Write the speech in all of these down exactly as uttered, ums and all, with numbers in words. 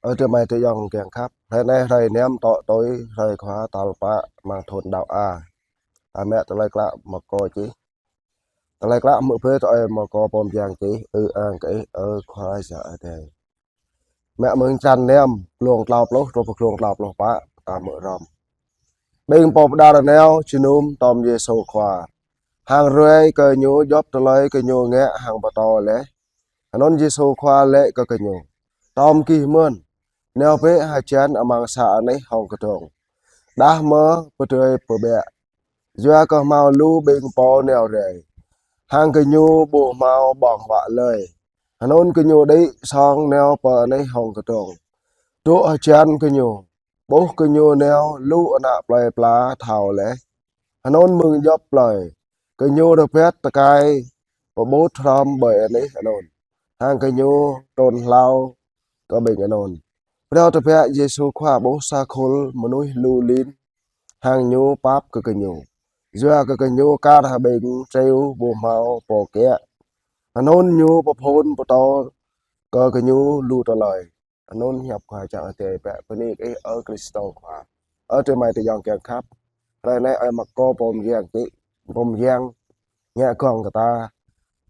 Ơ, tơmai tơyŏng kiăng khăp. Hrơi anai hrơi năm tŏ tui, hrơi khua tal pă amăng thun đăo A. Ta mă tơlơi klă Markô čih. Tơlơi klă mơ̆ brơi tui Markô pô mơyang čih. Ư-ang kơ Ih, ơ Khua Yang Adai. Mă mơ̆ng črăn năm, glông klâo pluh truh pơ glông klâo pluh pă, ta mơ̆ hrŏm. Ƀing pô pơđar nao jơnum tom Yêsu Khua, hăng ruai kơ Ñu djŏp tơlơi gơñu ngă hăng pơtô laih. Anŭn Yêsu Khua laĭ kơ gơñu: Tom gih mơ̆n, nao bĕ hơjăn amăng sa anih hông kơdông, đah mơ̆ pơdơi pơbiă, yua kơ hmâo lu ƀing pô nao rai, hăng gơñu ƀu hmâo ƀơ̆ng huă lơi. Anŭn gơñu đĭ song nao pơ anih hông kơdông, dŏ hơjăn gơñu. Ƀuh gơñu nao, lu ană plơi pla thâo laih. Anŭn mơ̆ng djŏp plơi, gơñu rơbat tơkai pơƀut hrŏm ƀơi anih anŭn, hăng gơñu trŭn hlâo kơ ƀing anŭn. Phrâo tơbiă Yêsu Khua ƀuh sa khul mơnuih lu lin, hăng Ñu pap kơ gơñu, yua kơ gơñu kar hăng ƀing triu ƀu hmâo pô kiă. Anŭn Ñu pơphun pơtô kơ gơñu lu tơlơi. Anŭn hiăp Khua Yang Adai. Bĕ bơni kơ Ih, ơ Krist Khua. Ơ, tơmai tơyŏng kiăng khăp. Hrơi anai ơi Markô pô mơyang čih, pô mơyang ngă gơ̆ng kơ ta.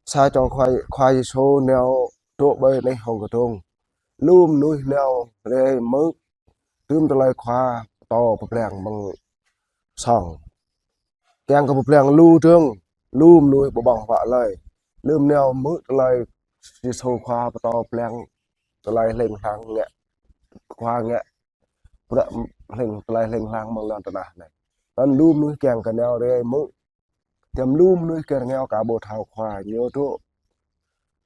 Sa čô Khua, Khua Yêsu nao dŏ ƀơi anih hông kơdông. Lu mơnuih nao rai hmư̆ tơm tơlơi Khua pơtô pơblang mơ̆ng song. Kiăng kơ pơblang lu dơ̆ng, lu mơnuih ƀu ƀơ̆ng huă lơi. Lơ̆m nao hmư̆ tơlơi Yêsu Khua pơtô pơblang tơlơi hlĕng hlang ngă, Khua ngă, pơră hlĕng, tơlơi hlĕng hlang mơ̆ng lŏn tơnah anai. Anŭn lu mơnuih kiăng kơ nao rai hmư̆. Tơm lu mơnuih kơ rơngiao aka ƀu thâo Khua, ñu dŏ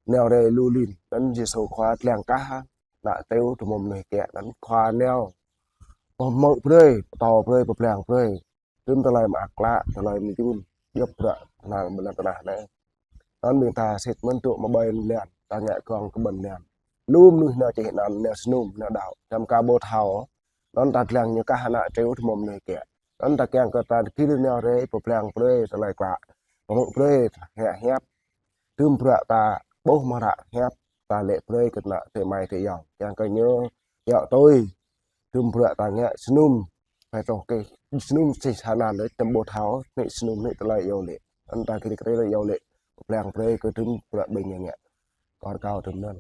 nao rai lu lin. Anŭn Yêsu Khua lăng kah ană triu tơmŏm mơnuih kiă. Anŭn Khua nao pơhmư̆ brơi, pơtô brơi, pơblang brơi tơm tơlơi mơak klă, tơlơi mơjun, djŏp bruă tơnah ƀơi lŏn tơnah anai. Anŭn ƀing ta sĭt mơ̆n dŏ mơ̆ ƀơi lŏn, ta ngă gơ̆ng kơ ƀơi lŏn. Lu mơnuih nao čih anăn, nao jơnum, nao đăo, tơm aka ƀu thâo. Anŭn ta lăng ñu kah ană triu tơmŏm mơnuih kiă. Anŭn ta kiăng kơ ta gir nao rai pơblang brơi tơlơi klă, pơhmư̆ brơi ngă hiăp. Tơm bruă ta ƀuh mơ̆ ră hiăp, ta laĭ brơi kơ ană tơmai tơyŏng. Kiăng kơ ñu djơ̆ tui tơm bruă ta ngă jơnum. Phải truh kơ jơnum sĭt sa anăn đôč, tơm ƀu thâo, nĕ jơnum nĕ tơlơi iâu laĭ. Anŭn ta gir kơ tơlơi iâu laĭ, pơblang brơi kơ tơm bruă ƀing ñu ngă. Kâo rơkâo tơm anŭn.